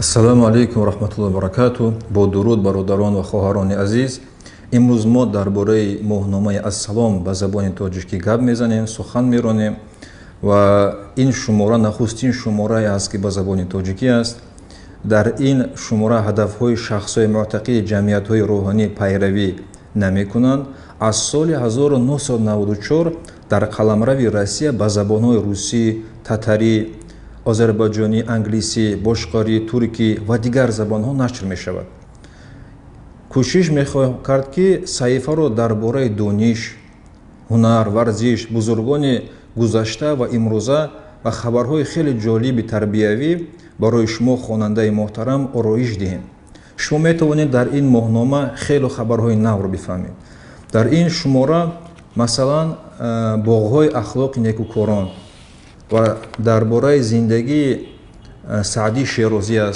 Ассалому алайкум ва раҳматуллоҳи ва баракатуҳ. Бо дуруд, бародарон ва хоҳарони азиз. Имрӯз мо дар бораи моҳномаи Ассалом ба забони тоҷикӣ гап мезанем, сухан меронем ва ин шумора нахустин шуморае аст, ки ба забони тоҷикӣ аст. Дар ин шумора ҳадафҳои шахсҳои муътақиди ҷамъиятҳои рӯҳонӣ пайравӣ намекунанд. Аз соли 1994 дар қаламрави Россия ба забонҳои русӣ, татарӣ, озарбойҷонӣ, англисӣ, бошқорӣ, туркӣ ва дигар забонҳо нашр мешавад. Кӯшиш мехоҳем кард, ки саҳифаро дар бораи дониш, ҳунар, варзиш, бузургони гузашта ва имрӯза ва хабарҳои хеле ҷолиби тарбиявӣ барои шумо, хонандаи муҳтарам, ороиш диҳем. Шумо метавонед дар ин моҳнома хеле хабарҳои навро бифаҳмед. Дар ин шумора, масалан, боғҳои ахлоқи некукорон ва дар бораи зиндагии Саъдии Шерозӣ аст.